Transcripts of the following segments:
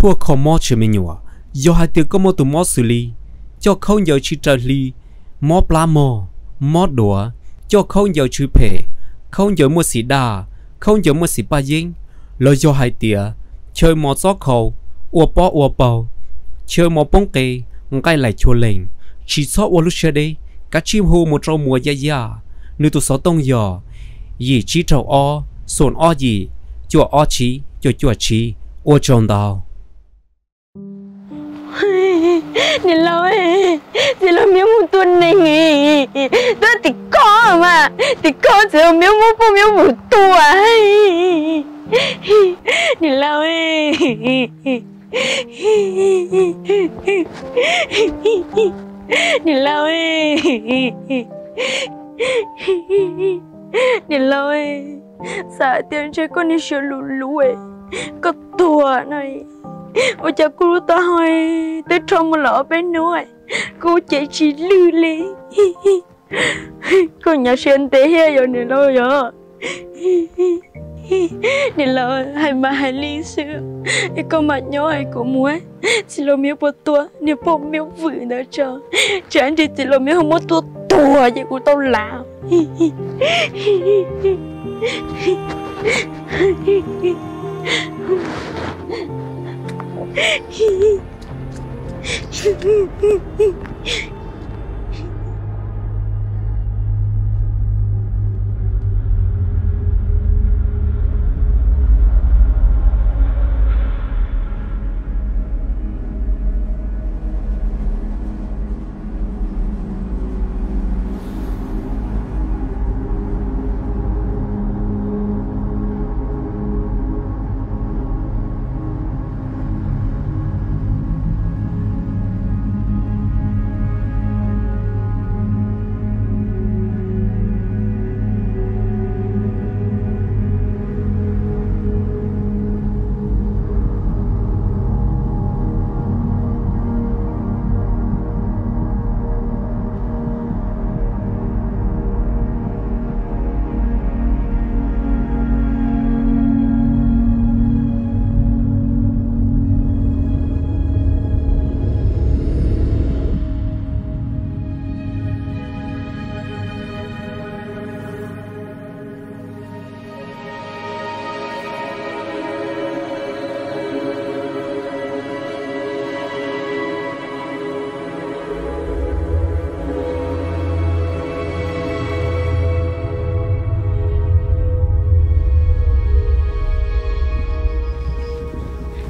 Puag kho mob tsis me nyuam, yog hais tias koj muaj tus mob xws li coj khaub ncaws tsis raws hli, mob plab mog, mob duav, coj khaub ncaws tsis phem, khaub ncaws muaj xim daj, khaub ncaws muaj xim paj yeeb, los yog hais tias chaw mos txob khau, ua pob ua paug, chaw mos poob qe, nqaij laim chua lees, tsis txhob ua lub siab deb, kav tsij hu mus rau Muas Yaj Yaj, nws tus xov tooj yog yim tsib rau ob xoom ob yim cuaj ob tsib cuaj cuaj tsib. Ua tsaug ntau. Niam laus, txiv laus Miab mus tua neeg, tuaj tim koj mas, tim koj txiv laus Miab muab poj Miab Vwm tua. Niam laus, niam laus, niam laus, xav tias ntshe koj niag siab luv luv, koj tuag no, ua cas kuv lub taub hau twb rho mus los ob peb hnub, kuv cev tsis lwj li. Koj nyob siab ntev thiab yog niam laus yog. Niam laus, hais mas hais li xwb, es koj mam nyob es kuv mus. Txiv laus Miab puas tua niag poj Miab Vwm ntawd tso, tsam ntsis txiv laus Miab ho muab tua tuag ces kuv tau lav.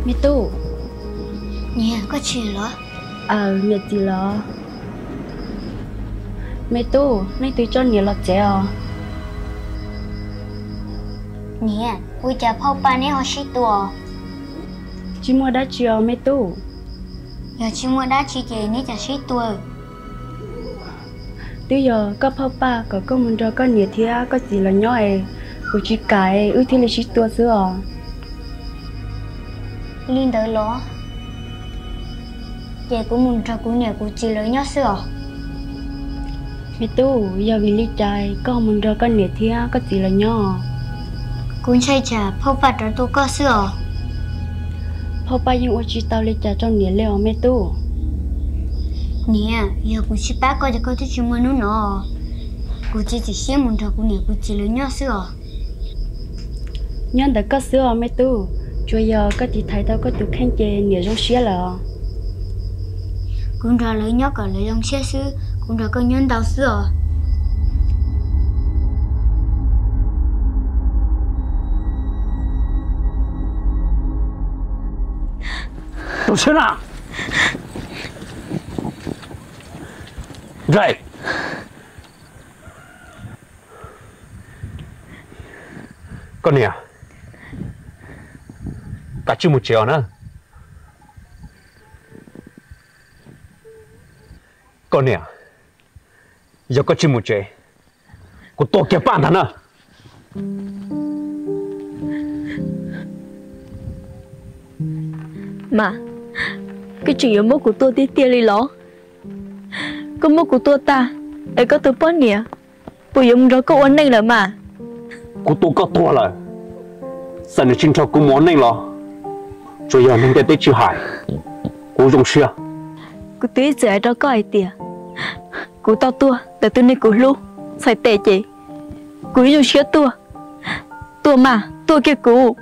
Me tub. Niam, koj tsis los? Aws, niam tsis los. Me tub, leej twg coj niam los tsev os? Niam, ua cas phauj Paj neb ho sib tua? Tsis muaj dab tsi os me tub. Yog tsis muaj dab tsi ces neb cas sib tua? Twb yog koj phauj Paj kom koj mus nrog koj niam thiab koj txiv los nyob es kuv tsis kam es wb thiaj li sib tua xwb os. Li ntawd los? Ces kuv mus nrog kuv niam kuv txiv lawv nyob xwb os. Me tub, yog vim li cas koj mus nrog koj niam thiab koj txiv lawv nyob? Kuv ntshai tsam phauj Paj rov tua koj xwb os. Phauj Paj yeej ua tsis tau li cas rau niam li os me tub. Niam, yog kuv tsis pab koj ces koj twb tsis muaj hnub no. Kuv txiav txim siab mus nrog kuv niam kuv txiv lawv nyob xwb os. Nyob ntawm koj xwb os me tub, tsuas yog koj tiv thaiv tau koj tus kheej ces niam zoo siab lawm os. Kuv nrog lawv nyob kom lawv zoo siab xwb, kuv nrog koj nyob ntau xwb os. Tus siab na! Nraim! Koj niam, kav tsij mus tsev os na. Koj niam, yog koj tsis mus tsev, kuv tua kiag Paj ntag na. Mas, koj tseem yuav muab kuv tua tiag tiag li los? Koj muab kuv tua tag, es koj tus poj niam puas yuav mus nrog koj ua neej lawm mas? Kuv tua koj tuag lawm, txawm nws tsis nrog kuv mus ua neej los Tsuas yog neeg ntiaj teb tsis hais, kuv zoo siab. Kuv twb ib txwm hais rau koj hais tias kuv tau tuag ntawm tus neeg kuv hlub txhais tes ces kuv zoo siab tuag. Tuaj mas tuaj kiag kuv.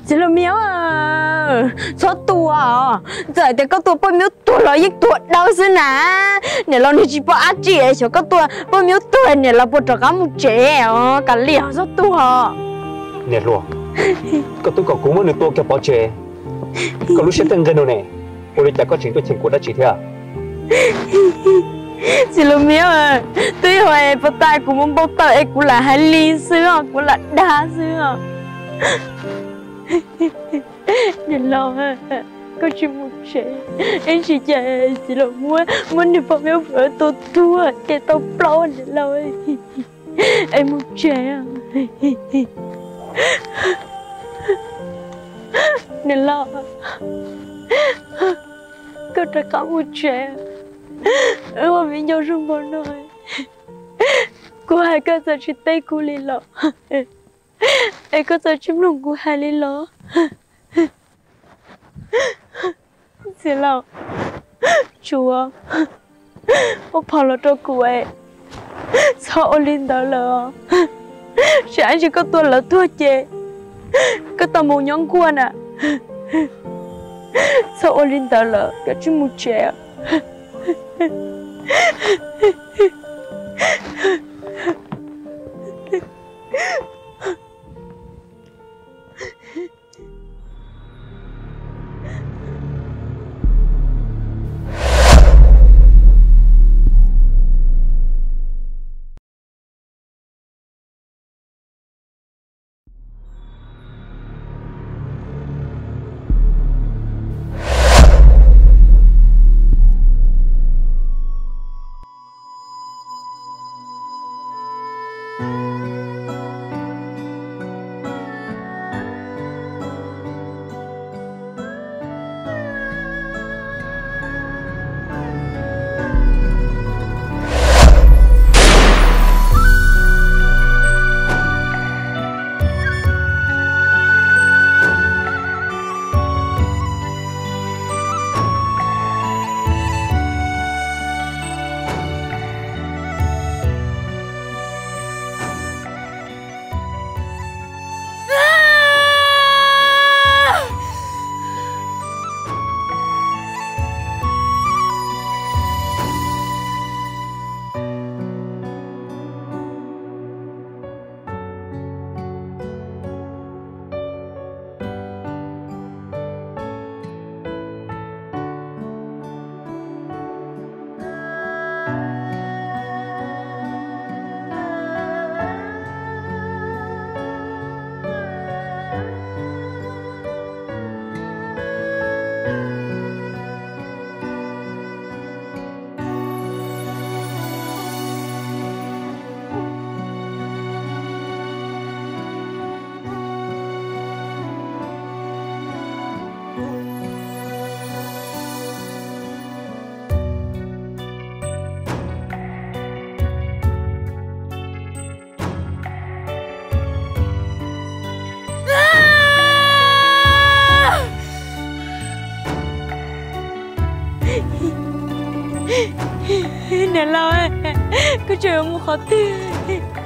Txiv Laus Miab, txhob tua os. Txawm hais tias koj tua poj miub tuag los yeej tuag dawb xwb na. Niam laus nws tsis pom dab tsi es xyov koj tua poj miub tuag niam laus puas rov qab mus tsev os. Kav liam, txhob tua. Niam hluas, koj twb kom kuv muab nws tua kiag pov tseg, koj lub siab thiaj nqig no ne. Ua li cas koj tseem tuaj cheem kuv dab tsi thiab? Txiv Laus Miab, twb yog es puas tas kuv muab npau taws es kuv lam hais li xwb os, kuv lam dag xwb os. Niam laus, koj tsis mus tsev, ib tsam ces txiv laus muab, muab niag poj miub tua tuag ces tau plaub niam laus. Es mus tsev. Niam laus, koj rov qab mus tsev. Wb ua viv ncaus zoo npaum no, kuv hais koj txawm tsis teb kuv li los, es koj txawm tsis mloog kuv hais li los, txiv laus, tsuav muab phom los rau kuv es txhob ua li ntawd lawm. Tsam ib ntsis koj tua lawv tuag ces koj tau mus nyob nkuaj na. Txhob ua li ntawd lawm, koj tsij mus tsev. Niam laus, koj tseem mus qhov twg?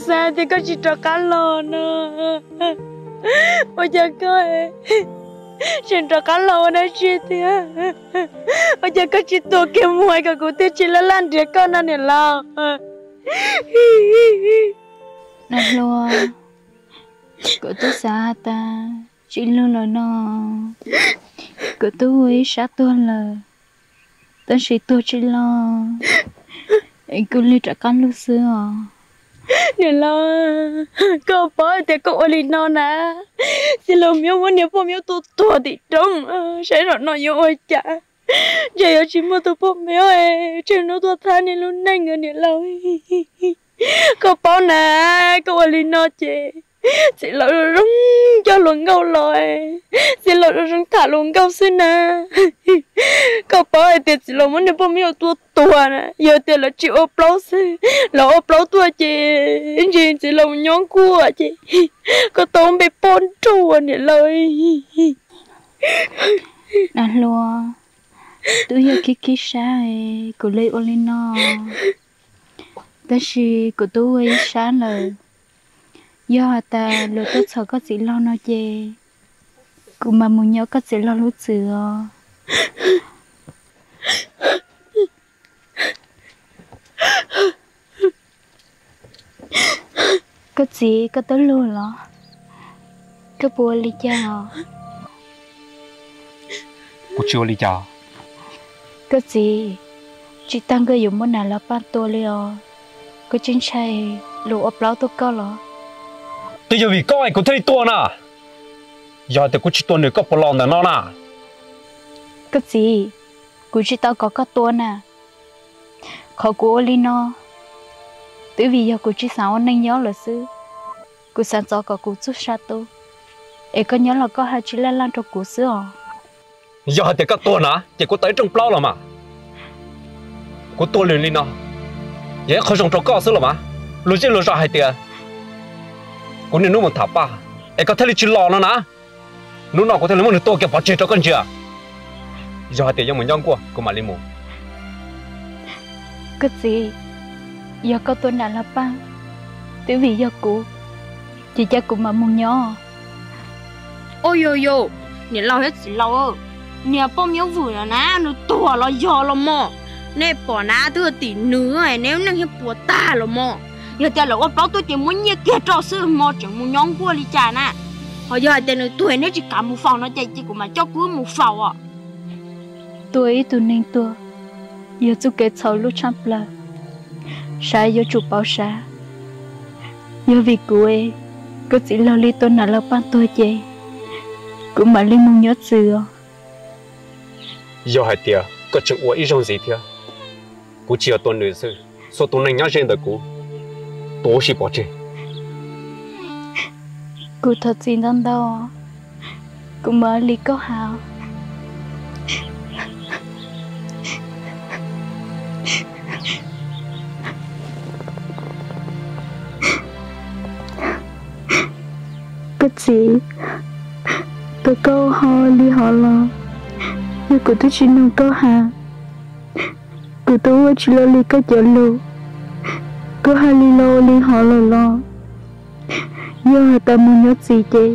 Xav tias koj tsis rov qab los no, ua cas koj tseem rov qab los ua dab tsi thiab? Ua cas koj tsis tuam kiag mus kom kuv thiaj tsis laj laj nrhiav koj no niam laus? Nag hluas, kuv twb xav has tas tsis lug lawm no, kuv twb ua ib sab tuag lawm, tab sis tuag tsis los, es kuv li rov qab lug xwb os. Niam laus, koj paub hais tias koj ua li no na, txiv laus Miob muab niag poj Miob tua tuag tim roob, saib zaum no yuav ua cas. Ntshe yuav tsis muaj tus poj Miob tseg hnub tuaj thab niag lub neej os niam laus. Koj paub na, koj ua li no ces txiv laus zoo zoo coj hluas nkauj los, txiv laus zoo zoo tham hluas nkauj xwb na. Koj paub hais tias txiv laus muab niag poj Miob tua tuag na, yog tias lawv tsis ua plaub xwb, lawv ua plaub tuaj ces ntshe txiv laus nyob nkuaj ces koj tau npe poj nrauj niam laus. Nag hluas, twb yog khib khib sab kuv li ua li no, tab sis kuv twb ua ib sab lawm. Yog has tas luag tuaj txhom koj txiv laug no ces kuv mam mus nyob koj txiv laug lub txwm os. Koj txiv, koj twb lug los, koj puas ua li cas os? Kuv tsis ua li cas. Koj txiv, tsis tas koj yuav muab Nam Los Paj tua li os, koj tseem ntshai luag ua plaub tua koj los? Twb yog vim koj es kuv thiaj li tuag na. Yog hais tias kuv tsis tua nws koj puas los ntawm no na? Koj txiv, kuv tsis tau kom koj tua na. Qhov kuv ua li no twb vim yog kuv tsis xav ua neej nyob lawm xwb. Kuv xav txov kom kuv txuj sa tu, es koj nyob los koj haj tsis laj laj rau kuv xwb os. Yog hais tias koj tuag na ces kuv tau ib rooj plaub los mas. Kuv tua nws li no yog ib qho zoo rau koj xwb los mas. Luag zej luag zos hais tias kuv niaj hnub mus tham paj es koj thiaj li tsis los no na. Hnub no kuv thiaj li muab nws tua kiag pov tseg rau koj ntsia. Yog hais tias yuav mus nyob nkuaj kuv mam li mus. Koj txiv, yog koj tua Nam Los Paj twb vim yog kuv, ces cia kuv mam mus nyob. Ua yog yog, niam laus thiab txiv laus, niag poj Miob Vwm no na nws tuag los yog los mog? Nej pom na twb tim nws, neb lub neej thiaj puas tag los mog? Yog tias lawv ua plaub tuaj ces muab nyiaj kiag rau xwb mog, tseem mus nyob nkuaj li cas na? Ho yog hais tias nws tuag neb tsis kam mus faus no ces cia kuv mam coj kuv mus faus os. Tua ib tug neeg tuag yog txuj kev txhaum lub tshaj plaws, sav yuav tsum pauv sav. Yog vim kuv, koj txiv laug li tua Nam Los Paj tuag ces kuv mam li mus nyob txwm os. Yog hais tias koj tseem ua ib zaug ntxiv thiab, kuv tsis yog tua nws xwb, txhua tus neeg nyob ze ntawm kuv, tua huv si pov tseg. Kuv thov txim ntau ntau, kuv mam li koj hais. Koj txiv, koj ho li hov los, yog kuv twb tsis nug koj hais, kuv twb ua tsis los li koj cov lus, koj hais li los ua li hov lawm los? Yog has tas mus nyob txwm ces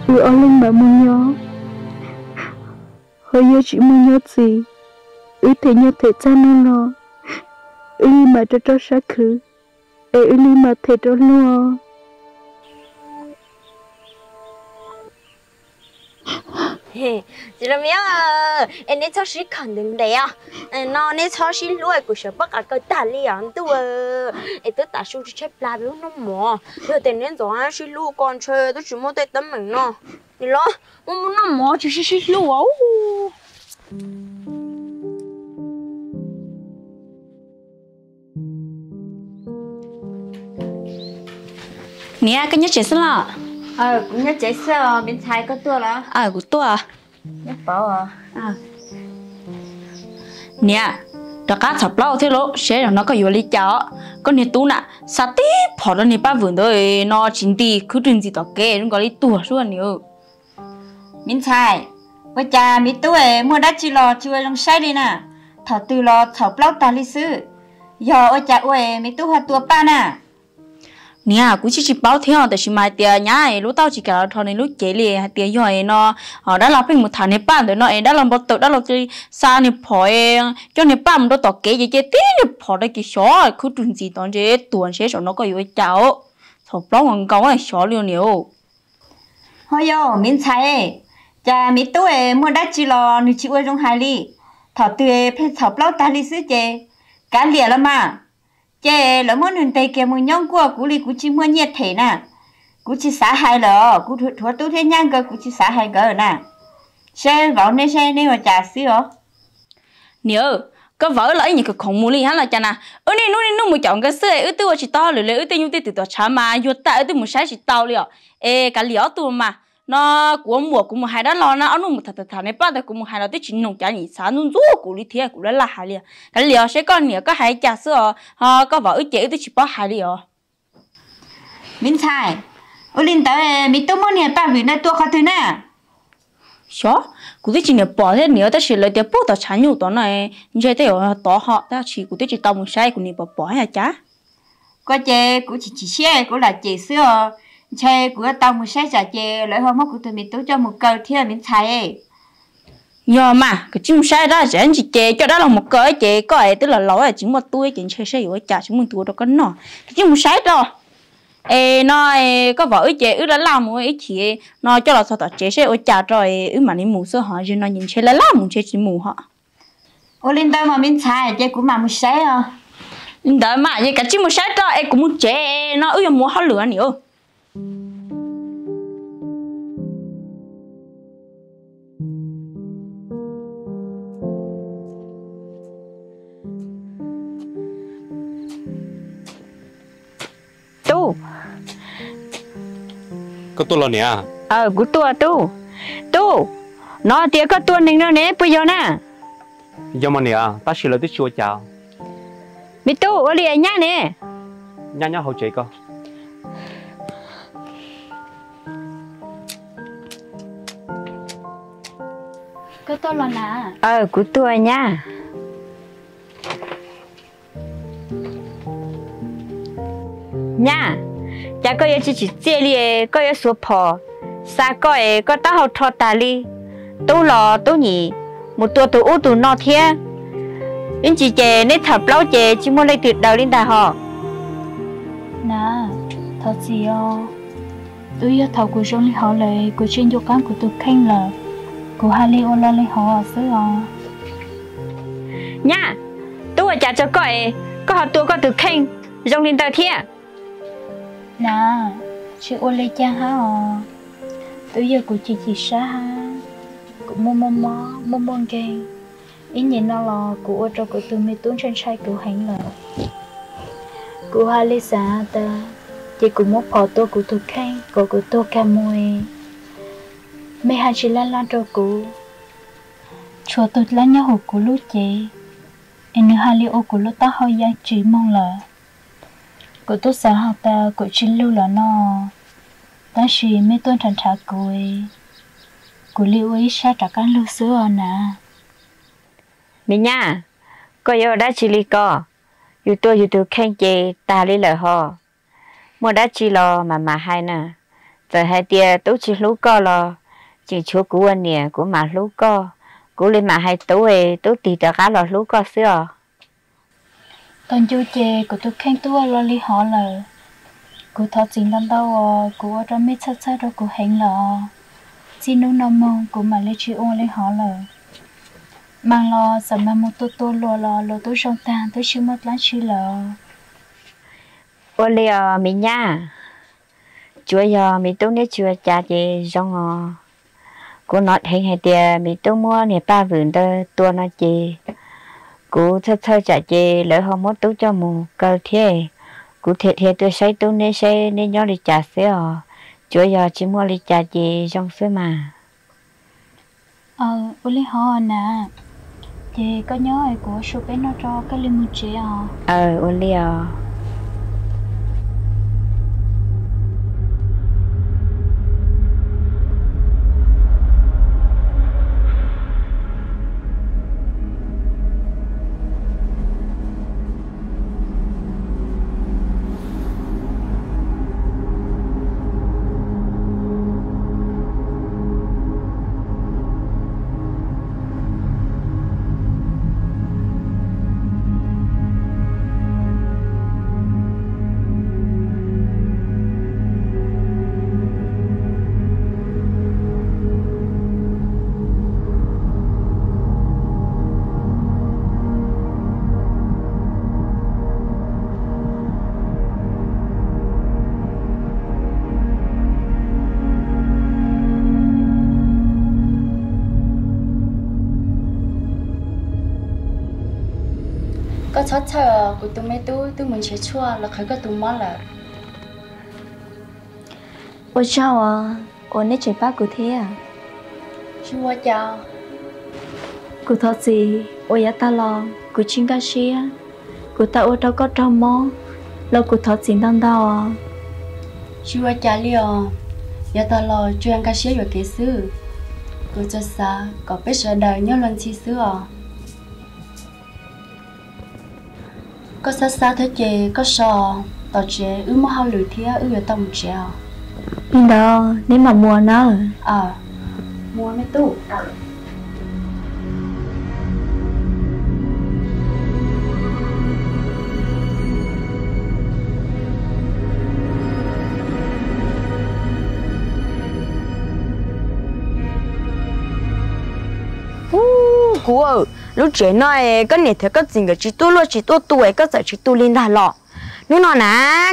wb ob leeg mam mus nyob, ho yog tsis mus nyob txwm, wb them nyob them txaj no los wb li mam rau rau sab khwv, es wb li mam them rau luag. Txiv laus Miob, es neb txhob sib khawm ntev ntev os. No neb txhob sib hlub, kuv sawv pob qa kaw tag li os ntuj. Es twb tav su tsis tshaib plab peb lub noj mov, yog tias neb ntxov sib hlub ko ntshe twb tsis muaj tej teeb meem no. Nim los muaj muaj noj mov tsis sib sib hlub os. Niam, koj nyob tsev xwb los? Kuv nyob tsev xwb os, me ntxhais koj tuaj los? Kuv tuaj. Niam, rov qab txhom plaub thiab lauj, saib zaum no koj yuav li cas os. Koj niag tub na, xa tib phom rau niag pab vwm ntawd no tsis nti, khwb rwg ntxiv tom kev zoo nkaus li tuag xwb niam. Me ntxhais, ua cas me tub muaj dab tsi los tsis ua zoo saib li na? Thaum twg los txhaum plaub tag li xwb. Yog ua cas ua me tub ho tua paj na? Niam, kuv tsis tsis paub thiab, tab sis mas hais tias nyab es lub taub hau tsis kam los dhos nws lub cev li, hais tias yog es no dab laug pheej mus tham niag Paj ntawd no es dab laug npau taws, dab laug cia li xa niag phom, coj niag Paj mus rau tom kev ces cia tib niag phom rau ces xyov khwb rwg ntxiv tod ntshe tuag ntshe, zaum no koj yuav ua cas os? Txhaum plaub nkaus nkaus xyov li niam. Ho yog me ntxhais, cas me tub muaj dab tsi los nws tsis ua zoo hais li, thaum twg pheej txhaum plaub tag li xwb ces kav liam los mas. Ces lawv muab nws ntes kiag mus nyob nkuaj kuv li, kuv tsis muaj nyiaj them na. Kuv tsis xav hais lawm, kuv dhuav tub thiab nyab nkawd kuv tsis xav hais nkawd na. Seb vauv neb seb neb ua cas xwb os. Niam, koj vauv los ib nyuag khoom khoom mus li hab los cas na. Wb niaj hnub niaj hnub mus caum nkawd xwb, wb twb ua tsis tau hauj lwm li, wb twb nyuj twb twm tom tshav mas yuag tag wb twb mus saib tsis tau li os. Es kav liam ob tug mas, no kuv ua muam kuv mus hais dab laug na, ob hnub mus tham tham tham niag Paj ntawd, kuv mus hais los twb tsis noog, cav nim xav ntxub ntxub kuv li thiab, kuv laj laj hais li. Kav liam os, seb koj niam koj hais cas xwb os, ho koj vauv wb ces wb twb tsis paub hais li os. Me ntxhais, ua li ntawd me tub muab niag Paj Vwm ntawd tua qhov twg na? Xyov, kuv twb tsis niam pom thiab niam, tab sis lawv tias puag tom tshav nyuj tom no, ntshe tej zaum tod ho, tab sis kuv twb tsis tau mus saib, kuv niam pom pom yog cas. Koj ces kuv tsis chim siab, kuv lam cem xwb os. Ntshe kuv yuav tau mus saib tsam ces lawv ho muab kuv tus me tub coj mus kaw thiab me ntxhais. Yog mas, koj cia li mus saib rau, tsam ntsis ces coj dab laug mus kaw ces koj es twb los laus tsis muaj tub ces ntshe saib yuav ua cas tsis muaj tus ua rau koj noj, koj cia li mus saib rau. Es no, koj vauv wb ces wb laj laj mus ib chim no coj los txog tom tsev seb ua cas rau wb mam li mus xwb, ho zaum no ntshe laj laj mus ntshe tsis mus ho. Ua li ntawd mas me ntxhais ces kuv mam mus saib os. Li ntawd mas ces koj cia li mus saib rau es kuv mus tsev no, wb yuav mus hauj lwm niam. Tub, koj tuaj los niam? Kuv tuaj tub. Tub, hnov tias koj tua neeg no ne, puas yog na? Yog mas niam, tab sis lawv twb tsis ua cas. Me tub, ua li nyab ne? Nyab nyob hauv tsev ko. Koj tuaj los na? Kuv tuaj nyab. Nyab, cas koj yuav tsis tsim txiaj li, koj yuav xuas phom xa koj es koj taub hau rho tag li. Tub los tub nyim mus tua tus ub tus no thiab. Ib ntsis ces neb txhaum plaub ces tsis muaj leej twg daws li ntag hos. Na, thov txim os. Twb yog thaum kuv zoo li hov lawm kuv tsis nco qab kuv tus kheej lawm, kuv hais li ua lo li hov xwb os. Nyab, tub ua cas rau koj es koj ho tua koj tus kheej zoo li ntawd thiab? Na, tsis ua li cas hab os. Twb yog kuv chim chim siab hab, kuv muaj muaj mob muaj muaj nkeeg, ib nyim no los kuv ua rau kuv tus me tub ntshai ntshai kuv heev lawm. Kuv hais li xav tas, ces kuv muab phom tua kuv tus kheej kom kuv tuag kag mus. Mej hais tsis laj laj rau kuv, tshuav tus dab nyob hauv kuv lub cev, es nws hais li ua kuv lub taub hau ya tsis moog lawm. Kuv tub xav has tas kuv tsis lug lawm no, tab sis mej tuaj nrhav nrhav kuv, kuv li ua ib sab rov qab lug xwb os na. Me nyab, koj yuav ua dab tsi li ko? Yus tua yus tus kheej ces tag li lawm hos. Muaj dab tsi los mam mam hais na. Txawm hais tias tub tsis hlub koj los tseem tshuav kuv ua niam kuv mam hlub koj. Kuv li mam hais tub es tub tig rov qab los hlub koj xwb os. Tau ncu ces kuv tus kheej twb ua lo li hov lawm. Kuv thov txim ntau ntau os, kuv ua rau mej txhawj txhawj rau kuv heev lawm os. Txij hnub no moog kuv mam li tsis ua li hov lawm. Mas los txawm mas mus tua tua luag los luag tub zoo tag twb tsis muaj dlaab tsi lawm. Ua li os me nyab, tsuav yog me tub neb tsis ua cas ces zoo os. Kuv hnov dheev hais tias me tub muab niag Paj Vwm ntawd tua no ces kuv txhawj txhawj tsam ces lawv ho muab tub coj mus kaw thiab. Kuv thiaj dhia tuaj saib tub neb saib neb nyob li cas xwb os. Tsuav yog tsis muaj li cas ces zoo xwb mas. Ua li hov na, ces koj nyob kuv ua su peb noj rau koj li mus tsev os. Ua li os. Txhob txhawj os, kuv tus me tub twb mus nrhiav tshuaj los qhwv koj tus mob lawm. Ua tsaug os, uas neb tseem pab kuv thiab. Tsis ua cas. Kuv thov txim uas yav tag los kuv tsis nkag siab, kuv tau ua rau koj raug mob, los kuv thov txim ntau ntau os. Tsis ua cas li os, yav tag los tsuas nkag siab yuam kev xwb. Kuv tsuas xav kom peb sawv daws nyob luag ntxhi xwb os. Koj xab xab thiab ces koj so, tom tsev wb muaj hauj lwm thiab wb yuav tau mus tsev os. Li ntawd neb mam mus nawb. Mus me tub. Ub, kuv, lub tsev no koj niam thiab koj txiv nkawd tsis tuaj luaj tsis tuaj tu es koj txawm tsis tu li ntag los? Hnub no na,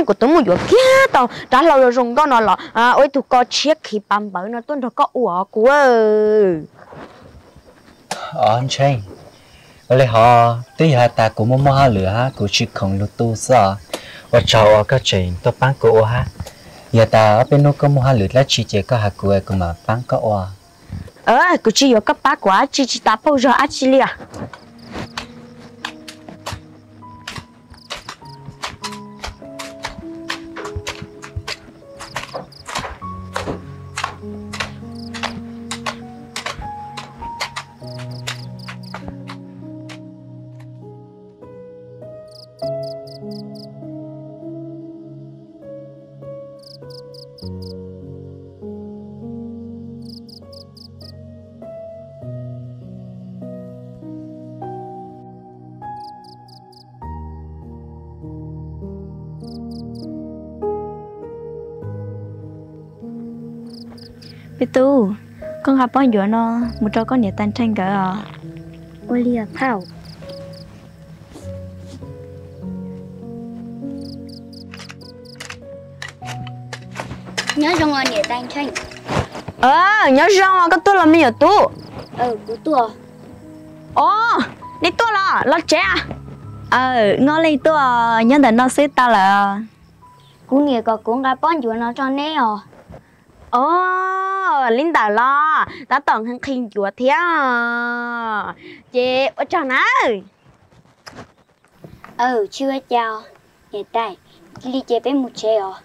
kuv twb mus yuav kiag tau rab hlau zoo zoo nkauj no los ua ib tug ko tshiab khiv pav npawv no tuaj nrog koj ua kuv. Os Ntsheej, ua li hov twb yog has tas kuv muaj muaj hauj lwm hab kuv tsis khoom lug tu xwb os. Ua tsaug uas koj tseem tuaj paab kuv ua hab. Yog tas ob peb nub koj muaj hauj lwm dlaab tsi ces koj has kuv, kuv mam paab koj ua. Kuv tsis yuav koj pab kuv dab tsi, tsis tas paug zog dab tsi li os. Me tub, koj nqa pob ncuav no mus rau koj niam tais Ntsheej nkawd os. Ua li os phauj. Nyob zoo os niam tais Ntsheej. Nyob zoo os, koj tuaj los me nyuam tub? Kuv tuaj. Os, nej tuaj los, los tsev. Aw, Nkauj Leej tuaj, nyob ntawm no xwb tau lawm. Kuv niam kom kuv nqa pob ncuav no rau neb os. Os, li ntawd los tab tom nqhis nqhis ncuav thiab. Ces ua tsaug na. Aw, tsis ua cas, niam tais, cia li ces peb mus tsev os.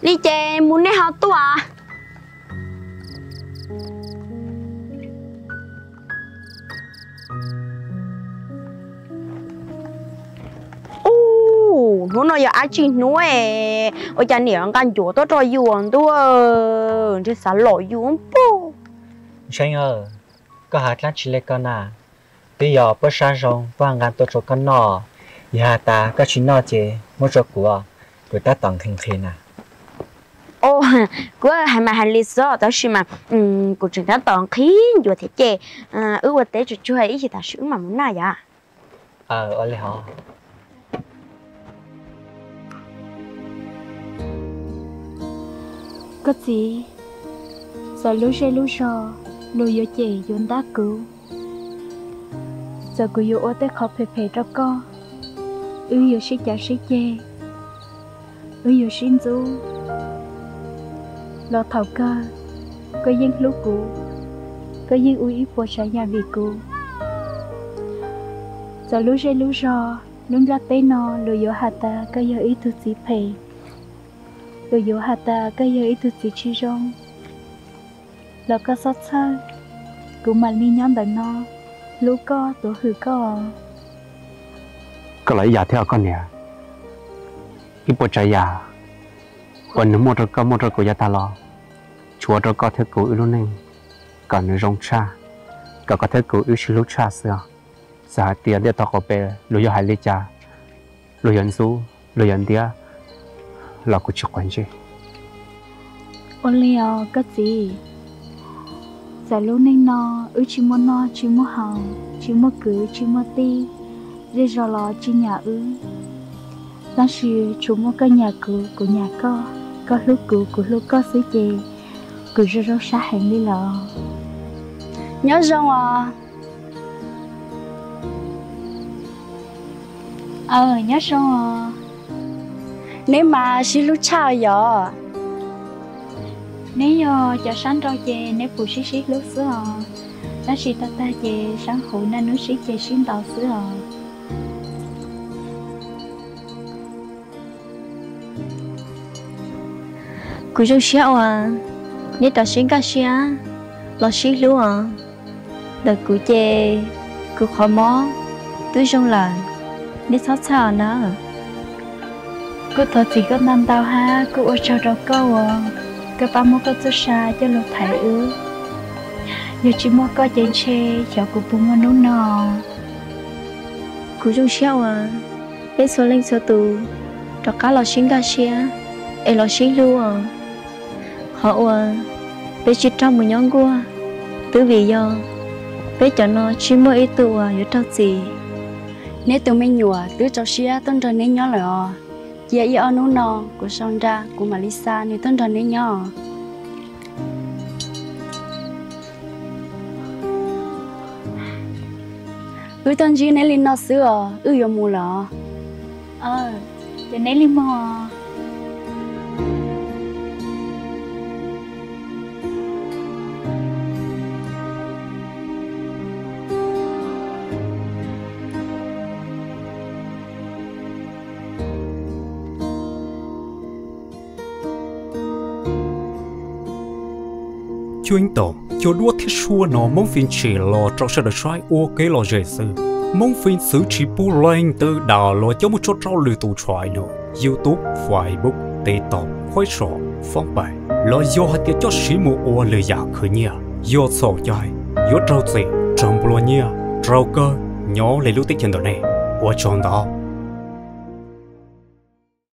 Li ces mus nej ho tuaj. Ub, hnub no yog dab tsi hnub es ua cas niam nqa ncuav tuaj rau yus ntuj, ntshe xav lom yus npaum. Ntsheej, koj hais dlaab tsi li ko na? Twb yog puab sab zoo puab nqa tuaj rau koj noj, yog has tas koj tsis noj ces muab rau kuv, kuv tab tom nqhis nqhis na. Kuv hais mas hais li xwb tab sis mas kuv tseem tab tom nqhis ncuav thiab ces wb ua teb tsuag tsuag ib chim tam sim wb mam mus noj yom. Ua li hov. Koj txiv, txawm lub zej lub zog luag yuav cem yuav ntab kuv, txawm kuv yuav ua tej qhov phem phem rau koj, wb yuav sib cav sib ceg, wb yuav sib ntxub, los thaum kawg koj yeej hlub kuv, koj yeej ua ib puas tsav yam vim kuv. Txawm lub zej lub zog lub nplaj teb no luag yuav has tas koj yog ib tug txiv phem, luag yuav has tas koj yog ib tug txiv tsis zoo, los koj txhob txhawj, kuv mam li nyob ntawm no hlub koj tuav hwm koj. Koj los ib yam thiab os koj niam. Ib puas tsav yam uas nws muaj rau koj muaj rau kuv yav tag los, tsuav ua rau koj thiab kuv wb lub neej kom nws zoo tshaj, kom koj thiab kuv wb sib hlub tshaj xwb os. Txawm hais tias ntiaj teb qaum peb luag yuav hais li cas, luag yuav ntxub luag yuav ntiab los kuv tsis quav ntsej. Ua li os koj txiv, txawm lub neej no wb tsis muaj noj tsis muaj haus, tsis muaj kwv tsis muaj tij, zej zog los tsis nyiam wb, tab sis tsuas muaj koj nyiam kuv kuv nyiam koj, koj hlub kuv kuv hlub koj xwb ces kuv zoo zoo sab heev li lawm. Nyob zoo os. Aw, nyob zoo os. Neb mas sib hlub tshaj yom. Neb yog cov sab nraud ces neb puas sib sib hlub xwb os, tab sis tag tag ces sab huv naj nub sib ceg sib ntaus xwb os. Kuv zoo siab uas neb rov sib nkag siab los sib hlub os. Ntawm kuv ces kuv qhov mob twb zoo lawm, neb txhob txhawj os nawb. Kuj thov txim koj ntau ntau hab, kuj ua tsaug rau koj uas koj pab muab koj txuj sa coj lug thaiv wb. Yog tsis muaj koj ces ntshe xyov kuv puas muaj hnub no. Kuv zoo siab uas peb txhua leej txhua tus rov qab los sib nkag siab es los sib hlub os. Qhov uas peb tsis raug mus nyob nkuaj twb vim yog peb cov no tsis muaj ib tug uas yuav raug txim. Neb tus me nyuam twb txaus siab tuaj nrog neb nyob lawm os. Cia ib ob hnub no kuv sau nra kuv mam li xa nws tuaj nrog neb nyob. Wb tuaj ntsib neb li no xwb os, wb yuav mus lawm. Ces neb li mog. Cuab ib tau cov duab thiab suab no Moob Fim tsim los rau sawv daws saib ua kev lom zem xwb. Moob Fim txwv tsis pub leej twg dam los coj mus tso rau lwm tus tshua no, YouTube, Facebook, TikTok, Qhuaib Som, Foob Pais los yog hais tias coj siv mus ua lwm yam khwv nyiaj, yog txhaum cai yuav raug txim, raug nplua nyiaj, raug kawg nyob li lub teb chaws ntawm nej. Ua tsaug ntau.